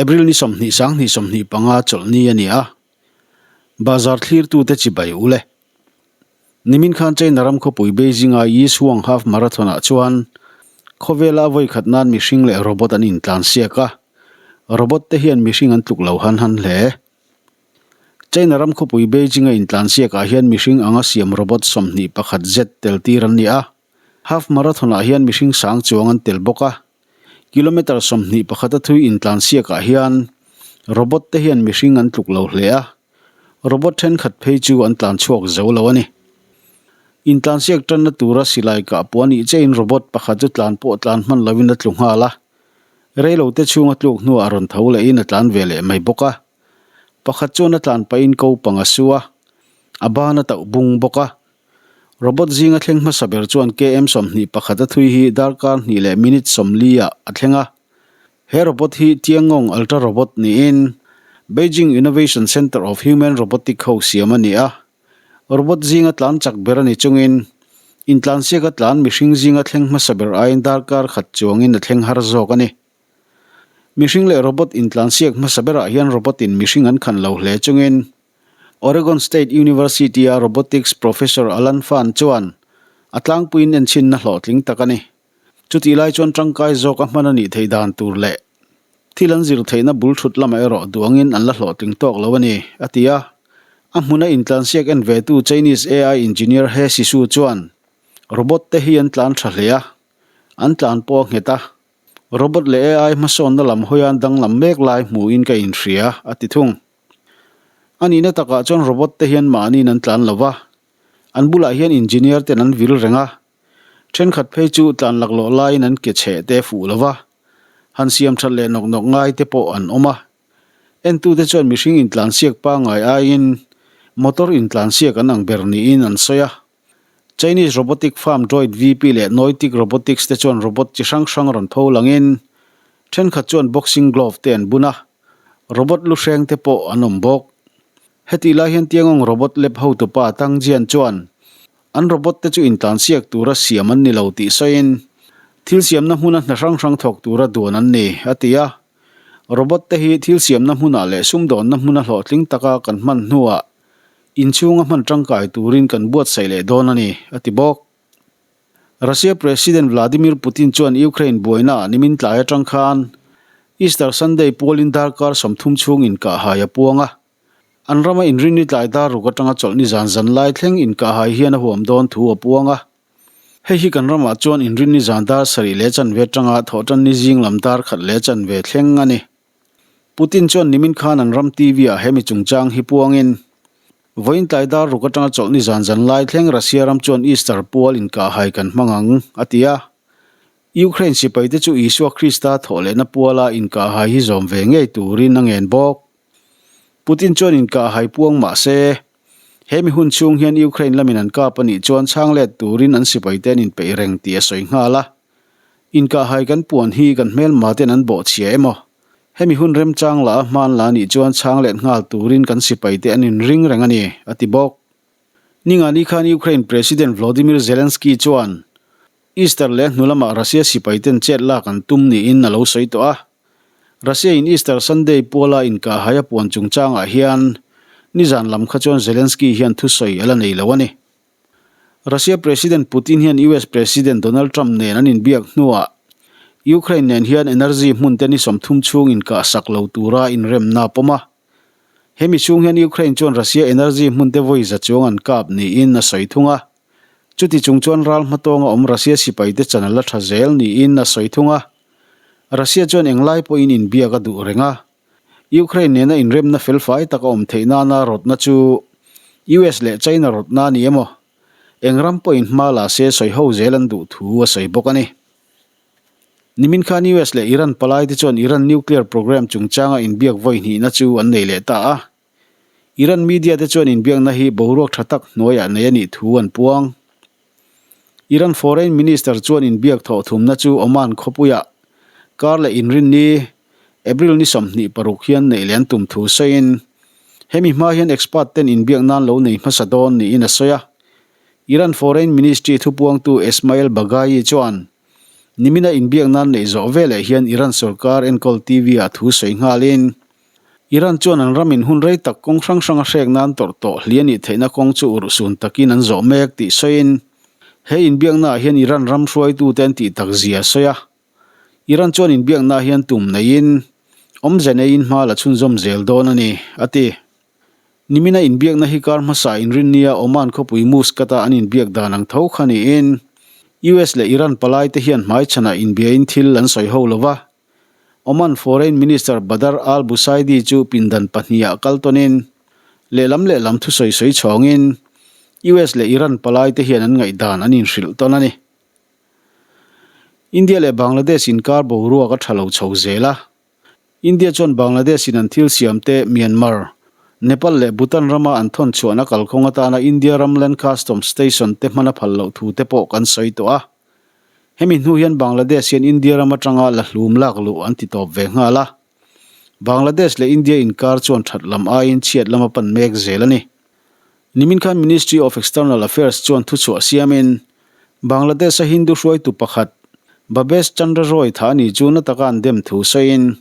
April ni 20 sanghnih 25 chawlhni a ni a, Bazar thlirtute chibai u le. Nimin khan China ram khawpui Beijing-a Yishuang Half Marathon-ah chuan khawvela a vawi khat nan mihring leh robot an intlansiak a, robot te hian mihring an tluk lo han han hle. China ram khawpui Beijing-a intlansiakah hian mihring anga siam robot 21 zet tel tir an ni a, Half Marathon-ah hian mihring sang chuang an tel bawk a. Kilometre 21 a thui intlansiakah hian robot te hian mihring an tluk lo hle a, robot thenkhat phei chu an tlan chhuak zo lo a ni. Intlansiak tanna tura silai kah pawh a nih chiahin robot pakhat chu tlan pawh tlan hman lovin a tlu nghal a, reilote chhunga tluk hnuah a rawn tho lehin a tlan ve leh mai bawk a. Pakhat chuan a tlan pahin ko pang a su a, a ban a tauh bung bawk a. Robot zinga thleng hmasa ber chuan KM 21 a thui hi darkar hnih leh minute 40 ah a thleng a. He robot hi Tiangong Ultra Robot niin Beijing Innovation Center of Human Robotic ho siam a ni a. Robot zinga tlan chak ber a ni chungin intlansiaka tlan mihring zinga thleng hmasa ber aiin darkar khat chuangin a thleng har zawk a ni. Mihring leh robot intlansiak hmasa berah hian robot-in mihring an khan lo hle chungin Oregon State University-a robotics professor Alan Fan chuan a tlangpuiin enchhinna hlawhtling tak a ni. Chutih lai chuan tangkai zawk a hman a nih theih dan tur leh thil an zir theihna bul thut lamah erawh duangin an la hlawhtling tawk lo a ni, a ti a. A hmuna intlansiak en vetu Chinese AI engineer He Sisu chuan robot te hi an tlan tha hle a, an tlan pawh a nghet a. Robot leh AI hmasawnna lam hawian danglam mek lai hmuhin ka inhria, a ti thung. A nihna takah chuan robot te hian mahniin an tlan lo va, an bulah hian engineer ten an vil reng a, thenkhat phei chu tlan laklawh laiin an ke chheh te fuh lo va, han siam that leh nawk nawk ngai te pawh an awm a. Entute chuan mihring intlansiak pangngai aiin motor intlansiak an ang ber niin an sawi a. Chinese robotic firm Droid VP leh Noetic Robotics te chuan robot chi hrang hrang rawn pho langin thenkhat chuan boxing glove te an bun a, robot lu hreng te pawh an awm bawk. Hetih lai hian Tiangong robot lab hotupa Tang Jian chuan an robot te chu intlansiak tura siam an ni lo tih sawiin thil siamna hmuna hna hrang hrang thawk tura duan an ni, a ti a. Robot te hi thil siamna hmunah leh sumdawnna hmuna hlawhtling taka kan hman hnuah Inchhunga hman tangkai turin kan buatsaih leh dawn a ni, a ti bawk. Russia President Vladimir Putin chuan Ukraine buaina nimin tlai atang khan Easter Sunday pualin darkar 30 chhung inkahhai a puang a. An rama inrinni tlai dar ruk atanga chawlhni zan zan lai thleng inkahhai hian a huam dawn thu a puang a. Hei hi kan ramah chuan inrinni zan dar sarih leh chanve atanga thawhtanni zing lam dar khat leh chanve thleng a ni. Putin chuan nimin khan an ram TV ah hemi chungchang hi puangin, Vawiin tlai dar ruk atanga chawlhni zan zan lai thleng Russia ram chuan Easter pual inkahhai kan hmang ang, a ti a. Ukraine sipaite chu Isua Krista thawhlehna puala inkahhai hi zawm ve ngei turin a ngen bawk. Putin chuan inkahhai puang mah se, hemi hun chhung hian Ukraine lamin an kap a nih chuan chhang let turin an sipaite an inpeih reng tih a sawi nghal a. Inkahhai kan puan hi kan hmelma ten an bawh chhia emaw? Hemi hun remchang la a hman la nih chuan chhang let nghal turin kan sipaite an inring reng a ni, a ti bawk. Ningani khan Ukraine President Volodymyr Zelensky chuan Easter leh hnu lamah Russia sipaiten chet lak an tum niin a lo sawi tawh a. Russia in Easter Sunday puala inkahhai a puan chungchangah hian nizan lam kha chuan Zelensky hian thusawi a la nei lo a ni. Russia President Putin hian US President Donald Trump nen an inbiak hnuah Ukraine nen hian energy hmun te ni 30 chhung inkahsak lo tura inremna a pawm a. Hemi chhung hian Ukraine chuan Russia energy hmun te vawi za chuang an kap niin a sawi thung a. Chuti chung chuan ral hmatawnga awm Russia sipai te chan a la tha zel niin a sawi thung a. Russia chuan englai pawhin inbiak a duh reng a. Ukraine nena inremna felfai tak a awm theih nana rawtna chu US leh China rawtna a ni emaw, eng ram pawhin hma la se sawi ho zel an duh thu a sawi bawk a ni. Nimin khan US leh Iran palaite chuan Iran nuclear program chungchanga inbiak vawi hnihna chu an nei leh ta a. Iran media te chuan inbiakna hi boruak tha tak hnuaiah nei a nih thu an puang. Iran Foreign Minister chuan inbiak thawh thumna chu Oman khawpuiah kar leh inrinni, April ni 26 hian neih leh an tum thu sawiin, hemi hma hian expert ten inbiak nan lo nei hmasa dawn niin a sawi a. Iran Foreign Ministry thupuangtu Esmail Baghaei chuan, Nimina inbiak nan neih zawh veleh hian Iran sorkar enkawl TV-ah thu sawi nghalin, Iran chuan an ramin hun rei tak kawng hrang hranga hrek nan tawrh tawh hli a nih theihna kawng chu urhsun takin an zawh mek tih sawiin, he inbiaknaah hian Iran ram hruaitute an tih tak zia a sawi a. Iran chuan inbiaknaah hian tum neiin, awmze neiin hma la chhunzawm zel dawn a ni, a ti. Nimina inbiakna hi kar hmasa inrinnia Oman khawpui Muscat-a an inbiak dan ang tho kha niin, US leh Iran palaite hian hmaichhanah inbiain thil an sawi ho lo va. Oman Foreign Minister Badr al-Busaidi chu pindan pahnihah kal tawnin, lehlam lehlam thusawi sawi chhawngin, US leh Iran palaite hian an ngaihdan an inhrilh tawn a ni. India leh Bangladesh inkar boruak a tha lo chho zel a. India chuan Bangladesh in an thil siam te Myanmar, Nepal leh Bhutan rama an thawn chhuahna kalkawng atana India ram Land Customs Station te hman a phal loh thu te pawh kan sawi tawh a. Hemi hnu hian Bangladesh hian India ram atanga la hlum lak luh an ti tawp ve nghal a. Bangladesh leh India inkar chuan that lam aiin chhiat lam a pan mek zel a ni. Nimin khan Ministry of External Affairs chuan thuchhuah siamin, Bangladesh-a Hindu hruaitu pakhat, Bhabesh Chandra Roy tha ni chu na taka an dem thu sawiin,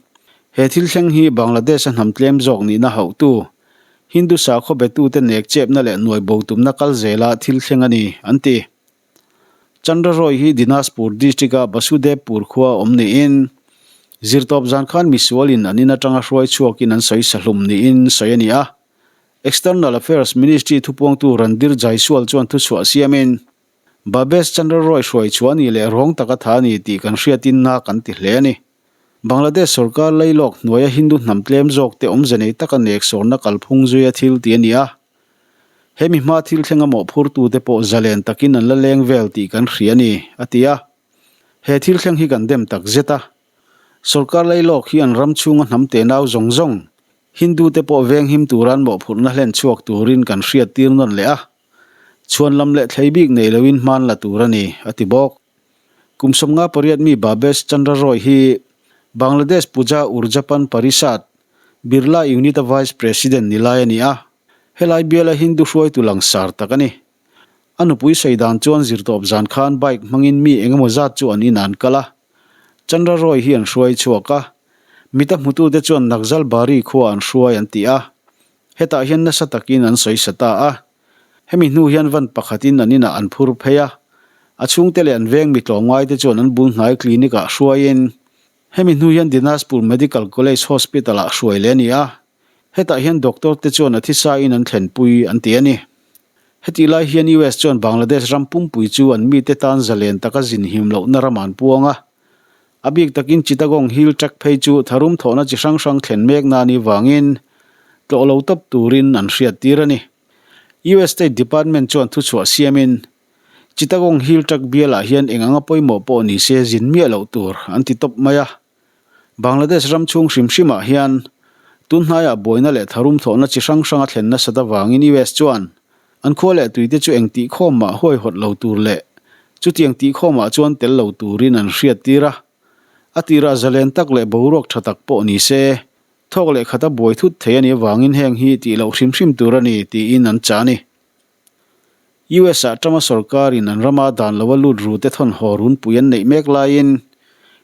he thil thleng hi Bangladesh-a hnam tlem zawk nihna hauhtu, Hindu sakhaw betute nek chepna leh nuai bo tumna kal zela thil thleng a ni, an ti. Chandra Roy hi Dinajpur district-a Basudebpur khua a awm niin, zirtawp zan khan misualin an in atanga hruai chhuakin an sawi sahlum niin sawi a ni a. External Affairs Ministry thupuangtu Randhir Jaiswal chuan thuchhuah siamin, Bhabesh Chandra Roy hruai chhuah a nih leh rawng taka tha a ni tih kan hriatin na kan ti hle a ni. Bangladesh sorkar lailawk hnuaia Hindu hnam tlem zawkte awmze nei taka nek sawrna kalphung zuia thil ti a ni a. Hemi hma thil thlenga mawhphurtute pawh zalen takin an la leng vel tih kan hria a ni, a ti a. He thil thleng hi kan dem tak zet a. Sorkar lailawk hi an ram chhunga hnam tenau zawng zawng, Hindu te pawh venghim tura an mawhphurhna hlen chhuak turin kan hriat tir nawn leh a, chhuan lam leh thlei bik nei loin hman la tur a ni, a ti bawk. Kum 58 mi Bhabesh Chandra Roy hi Bangladesh Puja Urjapan Parishad, Birla Unit-a Vice President ni lai a ni a, helai biala Hindu hruaitu langsar tak a ni. A nupui sawi dan chuan zirtawp zan khan bike hmangin mi engemaw zat chu an in an kal a, Chandra Roy hi an hruai chhuak a, mita hmutute chuan Naxal Bari khua an hruai an ti a, hetah hian nasa takin an sawi sa ta a. Hemi hnu hian van pakhatin an inah an phur phei a, a chhungte leh an veng mi tlawmngaite chuan an bul hnai clinic ah hruaiin hemi hnu hian Dinajpur Medical College Hospital ah hruai leh a ni a, hetah hian doctor te chuan a thisa in an thlenpui an ti a ni. Hetih lai hian US chuan Bangladesh ram pumpui chu an mite tan zalen taka zin him lohna ram an puang a. A bik takin Chittagong Hill Tract phei chu tharum thawhna chi hrang hrang thlen mek na ni vangin tlawh lo tawp turin an hriat tir a ni. US State Department chuan thuchhuah siamin Chittagong Hill Tract bialah hian eng anga pawimawh pawh ni se zin miah loh tur an ti tawp mai a. Bangladesh ram chhung hrim hrimah hian tun hnaiah buaina leh tharum thawhna chi hrang hrang a thlen nasat avangin US chuan an khua leh tuite chu eng tihkhawm mah huaihawt lo tur leh chutiang tihkhawmah chuan tel lo turin an hriattir a. A tirah zalen tak leh boruak tha tak pawh ni se, thawk leh khata buai thut thei a nih avangin heng hi tih loh hrim hrim tur a ni tiin an chah a ni. US-ah Trump-a sorkarin an rama dan loa lut rute thawn haw runpui an neih mek laiin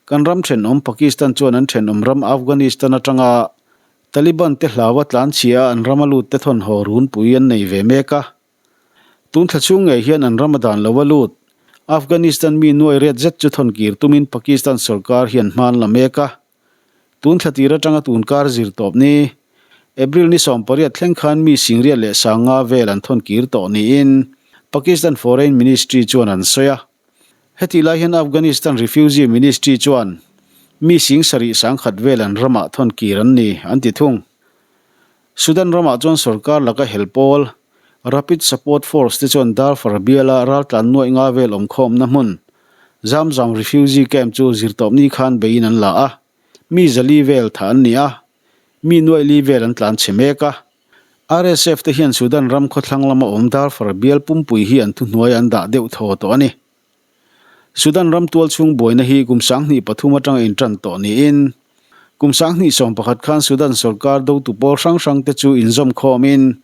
kan ram thenawm Pakistan chuan an thenawm ram Afghanistan atanga Taliban te hlaua tlanchhia a an rama lut te thawn haw runpui an nei ve mek a. Tun thla chhung ngei hian an rama dan loa lut Afghanistan mi nuai riat zet chu thawn kir tumin Pakistan sorkar hian hma an la mek a. Tun thla tir atanga tun kar zir tawp ni, April ni 18 thleng khan mi singriat leh sanga vel an thawn kir tawh niin Pakistan Foreign Ministry chuan an sawi a. Hetih lai hian Afghanistan Refugee Ministry chuan mi sing sarih sangkhat vel an ramah thawn kir an ni an ti thung. Sudan ramah chuan sorkar laka hel pawl, Rapid Support Force te chuan Darfur biala raltlan nuaih nga vel awmkhawmna hmun, Zamzam Refugee Camp chu zirtawpni khan beiin an la a, mi zali vel thah an ni a, mi nuaih li vel an tlan chhe mek a. RSF te hian Sudan ram khawthlang lama awm Darfur bial pumpui hi an thuhnuai an dah deuh thaw tawh a ni. Sudan ram tual chhung buaina hi kum 2003 atanga intan tawh niin, kum 2011 khan Sudan sorkar dotu pawl hrang hrang te chu inzawm khawmin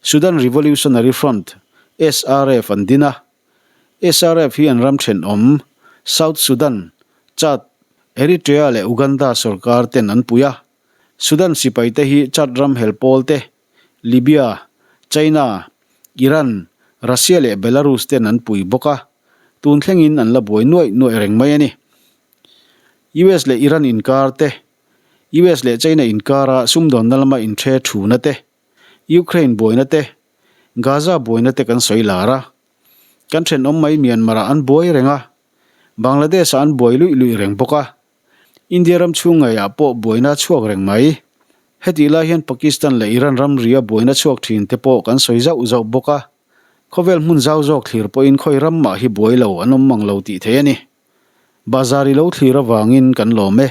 Sudan Revolutionary Front, SRF, an din a. SRF hi an ram thenawm, South Sudan, Chad, Eritrea leh Uganda sorkar ten an pui a. Sudan sipaite hi Chad ram hel pawl te, Libya, China, Iran, Russia leh Belarus ten an pui bawk a, tun thlengin an la buai nuaih nuaih reng mai a ni. US leh Iran inkar te, US leh China inkara sumdawnna lama inṭhe thuna te, Ukraine buaina te, Gaza buaina te kan sawi lar a. Kan thenawm mai Myanmar-ah an buai reng a, Bangladesh-ah an buai luih luih reng bawk a. India ram chhung ngeiah pawh buaina a chhuak reng mai. Hetih lai hian Pakistan leh Iran ramria buaina chhuak thin te pawh kan sawi zauh zauh bawk a. Khawvel hmun zau zawk thlir pawhin khawi ram mah hi buai lo an awm mang lo tih theih a ni. Bazar i lo thlir avangin kan lawm e.